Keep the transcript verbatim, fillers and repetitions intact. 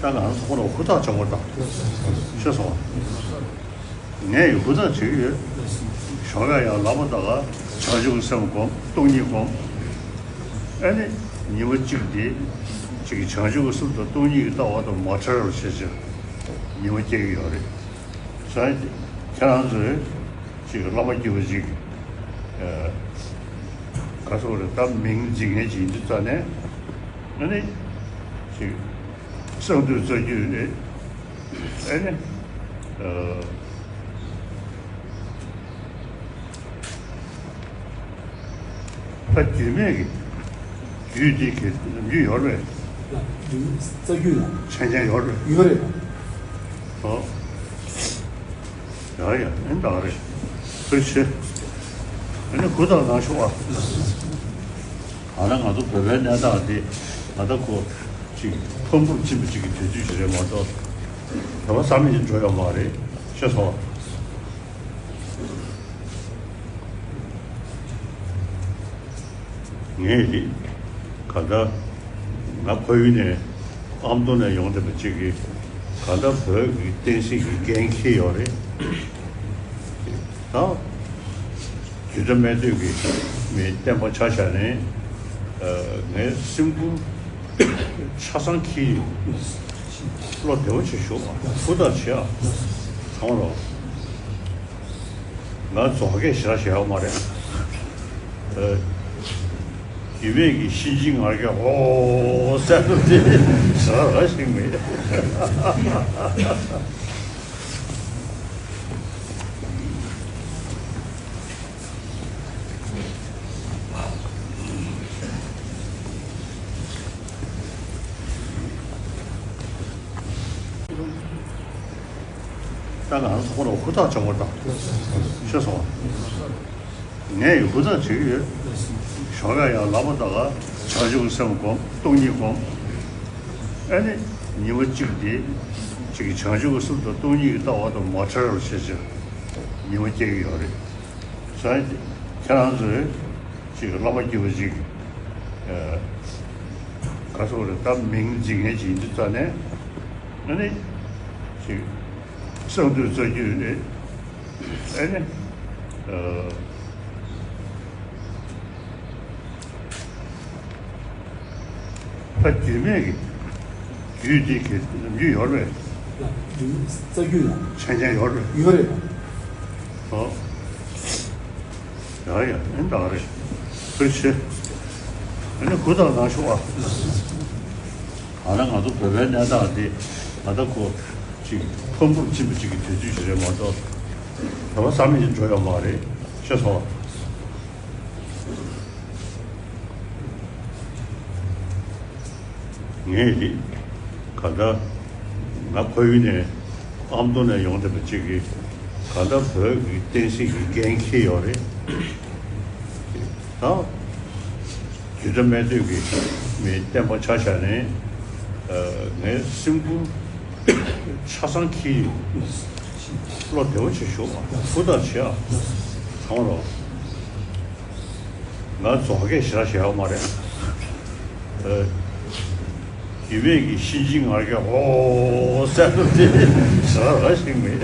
ད་ང་ཚོ་ཁོ་རང་ཧུར་ཐག་བྱ་དགོས་དང་། ཤེས་སོང་། ངས་ཡང་ཧུར་ཐག་བྱེད་ཀྱི་ཡོད། ཞོགས་ཀ་ཡང་ལབ་པ་ད་ག་བྱང་ཆུབ་ཀྱི་སེམས་སྒོམ། སྟོང་ཉིད་སྒོམ། ཨ་ནི་ཉི་མ་གཅིག་དེ་ཅིག་བྱང་ཆུབ་ཀྱི་སེམས་དང་སྟོང་ཉིད་ཀྱི་ལྟ་བ་དང་མ་བྲལ་བར་བྱེད་ཕྱིར་ཉི་མ་སྐྱེལ་གྱི་ཡོད་རེད། ས་ཁྱེད་རང་ཚོས་ཅིག་བླ་མ་སྐྱེས་པ་ཅིག་ག་སོགས་རེད། ད་མིང་འཛིན་མཁན་ཅིག་ཡིན་དུས་ཙ་ནས་ཨ་ནི་ཅིག་གསང་འདུས་རྩ་རྒྱུད་རེད། ཨེ་ནི། ཨ། ད་རྒྱུད་སྨད་ཀྱི་རྒྱུད་འདི་གི་ནམ་རྒྱུན་ཡོད་རེད། རྒྱུད་རྩ་རྒྱུད་ལ། མཚན་ཉིད་ཡོད་རེད། ཡོད་རེད། ཨོ། ཡ་ཡ། ཨེ་འདྲ་རེད། ཐུགས་རྗེ་ཆེ། ཨ་ནི་གུ་དང་ནང་ཤོག་ཨ། ཨ་ན་ང་ཚོ་བོད་པའི་གནས་སྟངས་འདི་ད་ལྟ་ཁོ་ཅིག་ཕམ་ཕུགས་ཕྱིན་པ་ཅིག་གི་དུས་ཚོད་ཅིག་རེད་མ་གཏོགས། དེ་བ་བསམ་ཡས་འགྲོ་ཡོད་མ་རེད། ཤེས་སོང་། ངས་ཀྱི་ག་ད་ང་ཕ་ཡུལ་ནས་ཨ་མདོ་ནས་ཡོང་བསྡད་པ་ཅིག་གིས་ག་ད་བོད་ཀྱི་བསྟན་སྲིད་ཀྱི་འགན་འཁྱེར་ཡོད་རེད། ད་རྒྱུད་གྲྭ་སྨད་སྟོད་ཀྱི་མི་བསྟན་པ་ཆ་བཞག་ནས་ངའི་སེམས་ཁུར་ཆ་ཚང་འཁྱེར་ཡོད། བློ་བདེ་བོ་བྱེད་ཤོག་ཧུར་ཐག་བྱེད་ཨ། གང་རོགས། ང་རྫོང་སྐད་ཞེ་དྲག་བཤད་ཡོད་མ་རེད། ཨ། རྒྱུད་སྨད་ཀྱི་གཤིན་རྗེའི་ངར་སྐད་ཧོ་ཟེར་ནོ་དེ་ཞེ་དྲག་ར་ཞིག་མེད། ད་ང་ཚོ་ཁོ་རང་ཧུར་ཐག་བྱ་དགོས་དང་། ཤེས་སོང་། ངས་ཡང་ཧུར་ཐག་བྱེད་ཀྱི་ཡོད། ཞོགས་ཀ་ཡང་ལབ་པ་ད་ག་བྱང་ཆུབ་ཀྱི་སེམས་སྒོམ། སྟོང་ཉིད་སྒོམ། ཨ་ནི་ཉི་མ་གཅིག་དེ་ཅིག་བྱང་ཆུབ་ཀྱི་སེམས་དང་སྟོང་ཉིད་ཀྱི་ལྟ་བ་དང་མ་བྲལ་བར་བྱེད་ཕྱིར་ཉི་མ་སྐྱེལ་གྱི་ཡོད་རེད། ས་ཁྱེད་རང་ཚོས་ཅིག་བླ་མ་སྐྱེས་པ་ཅིག་ག་སོགས་རེད། ད་མིང་འཛིན་མཁན་ཅིག་ཡིན་དུས་ཙ་ནས་ཨ་ནི་ཅིག་གསང་འདུས་རྩ་རྒྱུད་རེད། ཨ་ནི། ཨ། ད་རྒྱུད་སྨད་ཀྱི་རྒྱུད་འདི་གི་ནམ་རྒྱུན་ཡོད་རེད། རྒྱུད་རྩ་རྒྱུད་ལ། མཚན་ཉིད་ཡོད་རེད། ཡོད་རེད། ཨོ། ཡ་ཡ། ཨེ་འདྲ་རེད། ཐུགས་རྗེ་ཆེ། ཨ་ནི་གུ་དང་ནང་ཤོག་ཨ། ཨ་ན་ང་ཚོ་བོད་པའི་གནས་སྟངས་འདི་ད་ལྟ་ཁོ་ཅིག་ཕམ་ཕུགས་ཕྱིན་པ་ཅིག་གི་དུས་ཚོད་ཅིག་རེད་མ་གཏོགས། དེ་བ་བསམ་ཡས་འགྲོ་ཡོད་མ་རེད། ཤེས་སོང་། ངས་ཀྱི་ག་ད་ང་ཕ་ཡུལ་ནས་ཨ་མདོ་ནས་ཡོང་བསྡད་པ་ཅིག་གིས་ག་ད་བོད་ཀྱི་བསྟན་སྲིད་ཀྱི་འགན་འཁྱེར་ཡོད་རེད། ད་རྒྱུད་གྲྭ་སྨད་སྟོད་ཀྱི་མི་བསྟན་པ་ཆ་བཞག་ནས་ངའི་སེམས་ཁུར་ཆ་ཚང་འཁྱེར་ཡོད། བློ་བདེ་བོ་བྱེད་ཤོག་ཧུར་ཐག་བྱེད་ཨ། གང་རོགས། ང་རྫོང་སྐད་ཞེ་དྲག་བཤད་ཡོད་མ་རེད། ཨ། རྒྱུད་སྨད་ཀྱི་གཤིན་རྗེའི་ངར་སྐད་ཧོ་ཟེར་ནོ་དེ་ཞེ་དྲག་ར་ཞིག་མེད།